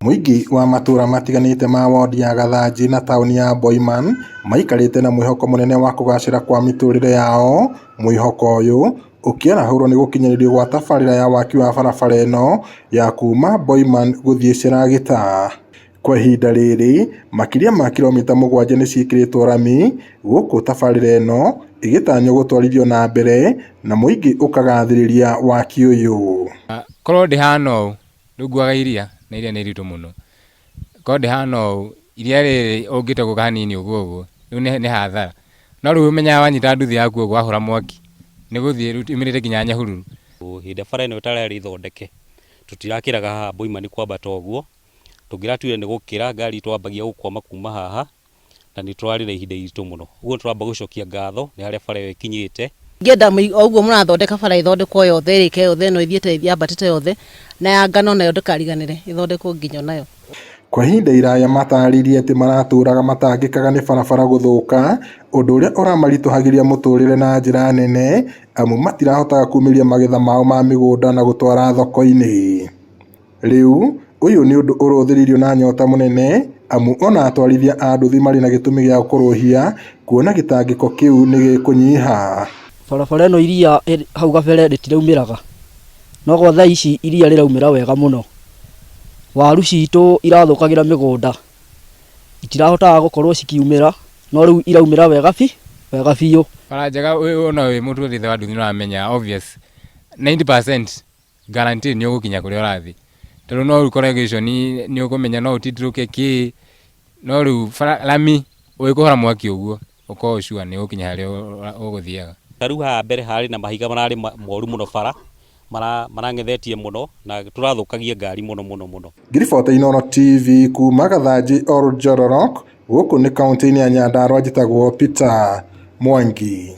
Mũingĩ wa matũra matiganĩte ma wondi ya Gathanji na taũni ya Boiman maikarĩte na mwĩhoko mũnene wa kũgacĩra kwa mĩtũrĩre yao, mwĩhoko ũyũ ũkĩarahũrwo nĩ gũkinyanĩrio gwa tabarĩra ya waki wa barabara ĩno ya kuma Boiman gũthiĩ Cheragita. Kwa ihinda rĩrĩ makĩria ma kilomita 7 nĩciĩkĩrĩtwo rami gũkũ tabarĩra ĩno ĩgĩtanywo gũtwarithio na mbere na mũingĩ ũkagathĩrĩria waki ũyũ. Korwo ndĩhana ũũ rĩu nguaga iria na iria nĩ iritũ mũno. Korwo ndĩhana ũũ iria rĩrĩ ũngĩte gũka hanini ũguo ũguo rĩu nĩ hathara. No rĩu ũmenyaga wanyita nduthi yaku ũguo wahũra mwaki nĩ gũthiĩ rĩu yumĩrĩte nginya Nyahururu. Hĩndĩ ĩrĩa bara ĩno ĩtararĩ thondeke tũtirakĩraga haha Boimani kwambata ũguo, tũngĩratuire nĩ gũkĩra ngari twambagia gũkwama kuma haha na nĩ tũrarĩ na ihinda iritũ mũno. Ũguo nĩ tũramba gũcokia ngatho nĩ harĩa bara ĩyo ĩkinyĩte. Ingĩenda o ũguo mũrathondeka bara ĩthondekwo yothe ĩrĩke yothe ĩno ĩthiĩte yambatĩte yothe na ya ngano nayo ndĩkariganĩre ĩthondekwo nginya nayo. Kwa ihinda iraya matarĩirie atĩ maratũraga matangĩkaga nĩ barabara gũthũka ũndũ ũrĩa ũramaritũhagĩria mũtũrĩre na njĩra nene amu matirahotaga kumĩria magetha mao ma mĩgũnda na gũtwara thoko-inĩ. Rĩu ũyũ nĩ ũndũ ũrũthĩrĩirio na nyota mũnene amu ona atwarithia a nduthi marĩ na gĩtũmi gĩa kũrũhia kuona gĩtangĩko kĩu nĩ gĩkũnyiha. Barabara ĩno iria hau kabere rĩtiraumĩraga no gwa thaa ici iria rĩraumĩra wega mũno. Waru citũ irathũkagĩra mĩgũnda itirahotaga gũkorwo cikiumĩra no rĩu iraumĩra wega wega biũ. Bara njega ona wĩ mũtwarithia wa nduthi nĩ ũramenya obvious 90% guarantee nĩ ũgũkinya kũrĩa ũrathiĩ. Tondũ no ũkore gĩconi nĩ ũkũmenya no ũtindirũke kĩ no rĩu bara rami ũgĩkũhũra mwaki ũguo ũkorwo sure nĩ ũgũkinya harĩa ũgũthiaga. Ta rĩu haha mbere harĩ na mahiga mararĩ moru mũno bara marang'ethetie mũno na tũrathũkagia ngari mũno mũno mũno. Ngĩribota Inooro TV kuma Gathanji Oljororok gũkũ nĩ kaũntĩ-inĩ ya Nyandarua njĩtagwo Peter Mwangi.